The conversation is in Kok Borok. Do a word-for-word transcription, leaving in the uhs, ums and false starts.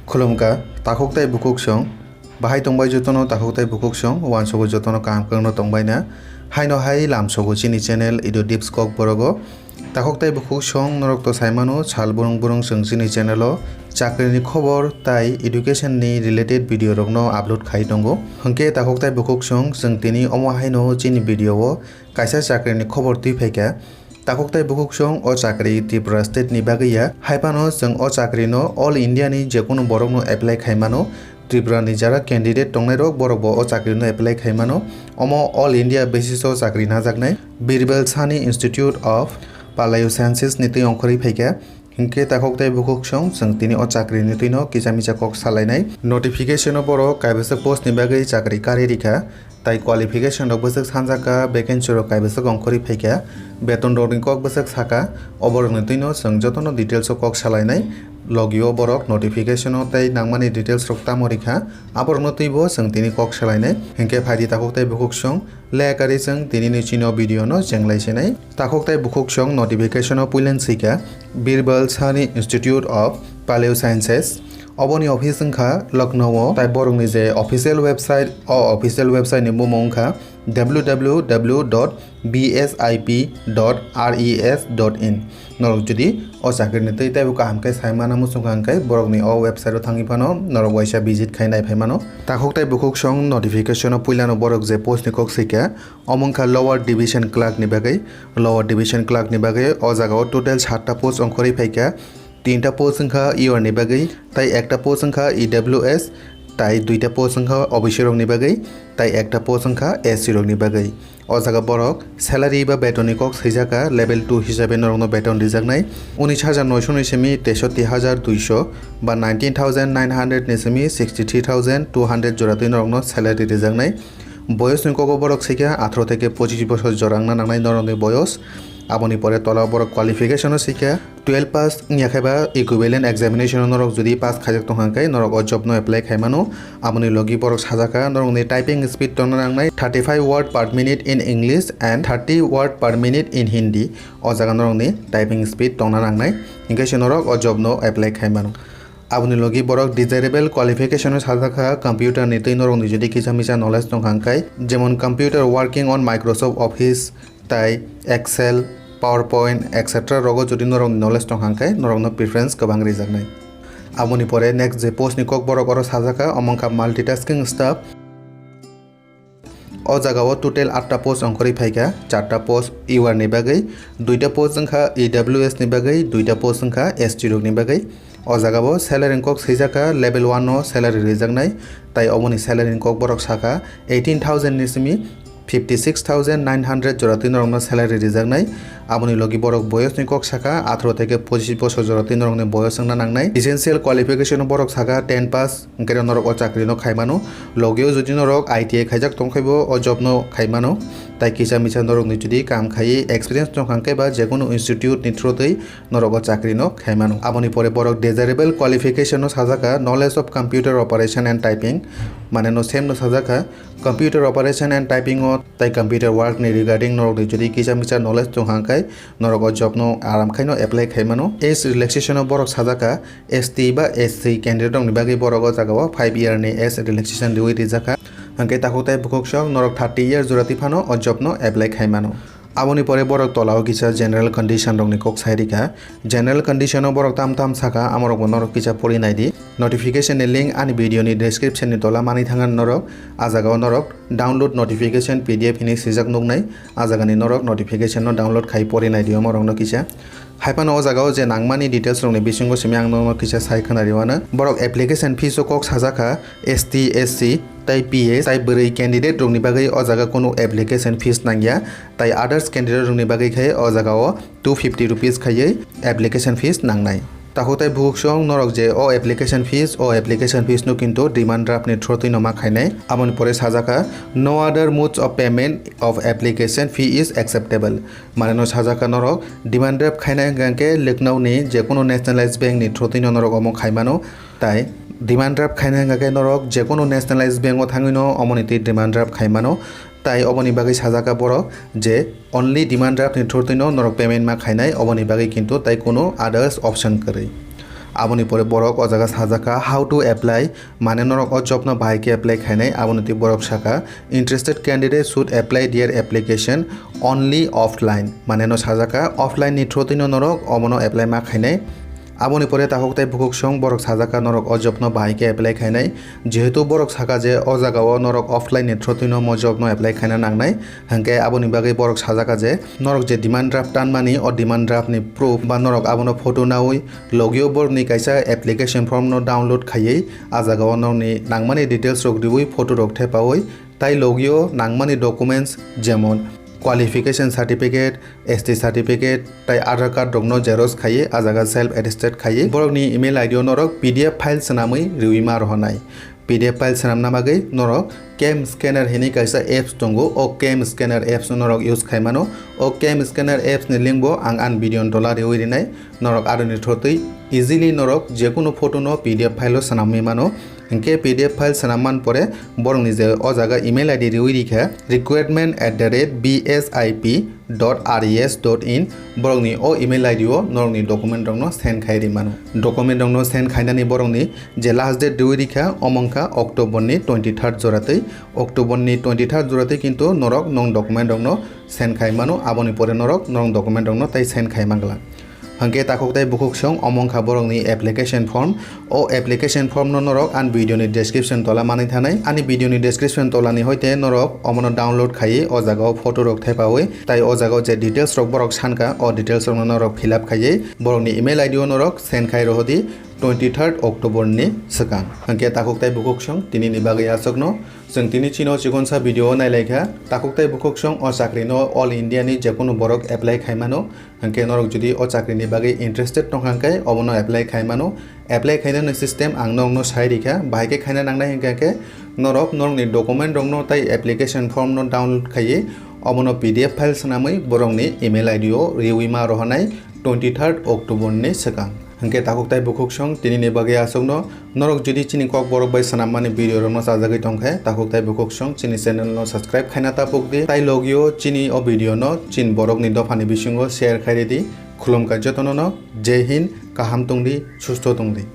Khulumkha, takhuk tei bukhuk song. Bahai tongbai jotono takhuk tei bukhuk song, uansogo jotono kaham kwrwngno tongbaina. Haino hai lamsogo chini channel Edu Dips Kokborok o. Takhuk tei bukhuk song norok to saimano sal burung burung chwng chini channel o chakri ni khobor tai education ni related video rokno upload khai tongo. Hwnkhe takhuk tei bukhuk song chwng tini omo haino chini video o kaisa chakri ni khobor twi phaikha. Takhuk tei bukhuk song o chakri Tripura state ni bagwi ya. Hai phano chwng o chakri no all India ni jekunu borok no apply khai mano. Tripura ni jara candidate tongnai rok borok bo o chakri no apply khai mano. Omo all India basis o chakri najaknai Birbal Sahni Institute of Paleosciences ni twi ongkhorwi phaikha. Hinkhe takhuk tei bukhuk song chwng tini o chakri ni twi no kisa misa kok salainai. Notification o borok kaibasa post ni bagwi chakri karwi rikha. Tai qualification rok bwswk sanjak kha, vacancy rok kaibwswk ongkhorwi phaikha, beton rokni kok bwswk sakha, oborokni twino chwng jotono details o kok salainai. Logio borok notification o tei nangmani details rok tamo rikha, aborokno twibo chwng tini kok salainai. Hinkhe phaidi takhuk tei bukhuk song, lekari chwng tinini chini o video no chenglai sinai. Takhuk tei bukhuk song notification o puilen swikha, Birbal Sahni Institute of Paleosciences. Oboni office wngkha Lucknow o, tai borokni je official website, o official website ni bumung wngkha w w w dot b s i p dot r e s dot in. Norok jodi o chakri ni twi teibo kaham khe sai mana muchung kha hwnkhe borokni o website o thangwi phano norok waisa visit khai nai phai mano. Takhuk tei bukhuk song notification o puilano borok je post ni kok swikha, omo wngkha lower division clerk ni bagwi. Lower division clerk ni bagwi o jaga o total satta post ongkhorwi phaikha. Tinta post wngkha E R ni bagwi, tai ekta post wngkha E W S, tai duita post wngkha O B C rokni bagwi, tai ekta post wngkha S C rokni bagwi. O jaga borok salary ba betonni kok swijak kha, level two hisabe norokno beton rijaknai unis hajar noisho ni simi teishoti hajar duisho ba nineteen thousand nine hundred ni simi sixty three thousand two hundred jora twi norokno salary rijaknai. Boyosni kogo borok swikha atharo theke pochish bosor jora wngna nangnai norokni boyos. Aboni pore tola borok qualification o swikha twelve pass wngya khe ba equivalent examination o norok jodi pass khaijak tongkha hwnkhe norok o job no apply khai mano. Aboni logi borok sajak kha norokni typing speed tongna nangnai thirty five word per minute in English and thirty word per minute in Hindi. O jaga norokni typing speed tongna nangnai, hinkhe se norok o job no apply khai mano. Aboni logi borok desirable qualification o sajak kha computer ni twi norokni jodi kisa misa knowledge tongkha hwnkhe, jemon computer working on Microsoft Office, tai Excel, PowerPoint, et cetera rogo jodi norokni knowledge tongkha hwnkhe norokno preference kwbang rijaknai. Aboni pore next je post ni kok borok oro sajak kha, omo wngkha multitasking staff. O jaga o total atta post ongkhorwi phaikha, charta post E R ni bagwi, duita post wngkha E W S ni bagwi, duita post wngkha S T rokni bagwi. O jaga o salary wngkok swijak kha, level one o salary rijaknai, tai oboni salary wngkok borok sakha eighteen thousand ni simi fifty six thousand nine hundred jora twi norokno salary rijaknai. Aboni logi borok boyosni kok sakha atharo theke pochish bosor jora twi norokni boyos wngna nangnai. Essential qualification o borok sakha ten pass, hwnkhe norok o chakri no khai mano. Logio jodi norok I T I khaijak tongkhe bo o job no khai mano. Tai kisa misa norokni jodi kam khaiwi experience tongkha hwnkhe ba jekunu institute ni through twi norok o chakri no khai mano. Aboni pore borok desirable qualification no sajak kha, knowledge of computer operation and typing, mane no same no sajak kha, computer operation and typing o tai computer work ni regarding norok ni jodi kisa misa knowledge tongkha hwnkhe norok o job no aram khai no apply khai mano. Age relaxation o borok sajak kha, S T ba S C candidate rok ni bagwi borok o jaga o five year ni age relaxation riwi rijak kha. Hwnkhe takhuk tai bukhuk sok norok thirty year jora twi phano o job no apply khai mano. Aboni pore borok tola o kisa general condition rok ni kok sai rikha. General condition o borok tam tam sakha, amorok bo norok kisa pori nai di. Notification ni link ani video ni description ni tola manwi thangna norok. A jaga o norok download notification P D F hinwi swijak nuknai. A jaga ni norok notification no download khai pori nai di omorok no kisa. Hai phano o jaga o je nangmani details rok ni bisingo simi ang norok no kisa sai khwna riwano. Borok application fees o kok sajak kha, S T, S C, tai P S, tai bwrwi candidate rok ni bagwi o jaga kunu application fees nangya. Tai others candidate rok ni bagwi khe o jaga o two fifty rupees khaiwi application fees nangnai. Takhuk tai bukhuk song norok je o application fees, o application fees no kintu demand draft ni through twi no ma khainai. Aboni pore sajak kha, "No other modes of payment of application fee is acceptable." Mane no sajak kha norok demand draft khaina hwnkha khe Lucknow ni jekunu nationalized bank ni through twi no norok omo khai mano. Tai demand draft khaina hwnkha khe norok jekunu nationalized bank o thangwi no omo ni twi demand draft khai mano. Tai oboni bagwi sajak kha borok je only demand draft ni through twi no norok payment ma khainai, oboni bagwi kintu tai kunu others option kwrwi. Aboni pore borok o jaga sajak kha, "How to apply?" Mane norok o job no bahai khe apply khainai, aboni twi borok saka, "Interested candidate should apply their application only offline." Mane no sajak kha, offline ni through twi no norok omono apply ma khainai. Aboni pore takhuk tei bukhuk song borok sajak kha norok o job no bahai khe apply khainai. Jehetu borok saka je o jaga o norok offline ni through twi no mo job no apply khaina nangnai, hwnkhe aboni bagwi borok sajak kha je norok je demand draft tanmani, o demand draft ni proof ba norok abono photo naui logio borokni kaisa application form no download khaiwi a jaga o norokni nangmani details rok riui photo rok thepaui tai logio nangmani documents jemon qualification certificate, S T certificate tai Aadhaar card rokno xerox khaiwi a jaga self attested khaiwi borokni email I D o norok P D F file swnamwi riui ma rohornai. P D F file swnamna bagwi norok cam scanner hinwi kaisa apps tongo, o cam scanner apps no norok use khai mano. O cam scanner apps ni link bo ang ani video ni tola riui rinai, norok aroni through twi easily norok jekunu photo no P D F file o swnamwi mano. Hwnkhe P D F file swnam man pore borokni je o jaga email I D riui rikha, recruitment at the rate B S I P dot R E S dot in, borokni o email I D o norokni document rokno send khai ri mano. Document rokno send khainani borokni je last date riui rikha, omo wngkha October ni twenty third jora twi. October ni twenty third jora twi kintu norok nong document rokno send khai mano, aboni pore norok nong document rokno tai send khai mangla. Hwnkhe takhuk tai bukhuk song omo wngkha borokni application form. O application form no norok ani video ni description tola manwi thanai. Ani video ni description tola ni hoite norok omono download khaiwi o jaga o photo rok thepaui tai o jaga o je details rok borok sankha o details rok no norok fill up khaiwi borokni email I D o norok send khai rohodi twenty third October ni swkang. Hwnkhe takhuk tai bukhuk song tini ni bagwi aswkno. Chwng tini chino chikonsa video o nailaikha. Takhuk tai bukhuk song o chakri no all India ni jekunu borok apply khai mano. Hwnkhe norok jodi o chakri ni bagwi interested tongkha hwnkhe obono apply khai mano. Apply khainani system ang norokno sai rikha. Bahai khe khaina nangnai hwnkhe khe norok norokni document rokno tai application form no download khaiwi obono P D F file swnamwi borokni email I D o riui ma rohornai twenty third October ni swkang. Hwnkhe takhuk tai bukhuk song tini ni bagwi aswkno. Norok jodi chini Kokborok bai swnammani video rokno chajagwi tongkhe, takhuk tai bukhuk song chini channel no subscribe khaina tapuk di. Tai logio chini o video no chini borokni dophani bisingo share khai ridi. Khulumkha jotono no, Jai Hind, kaham tongdi, susto tongdi.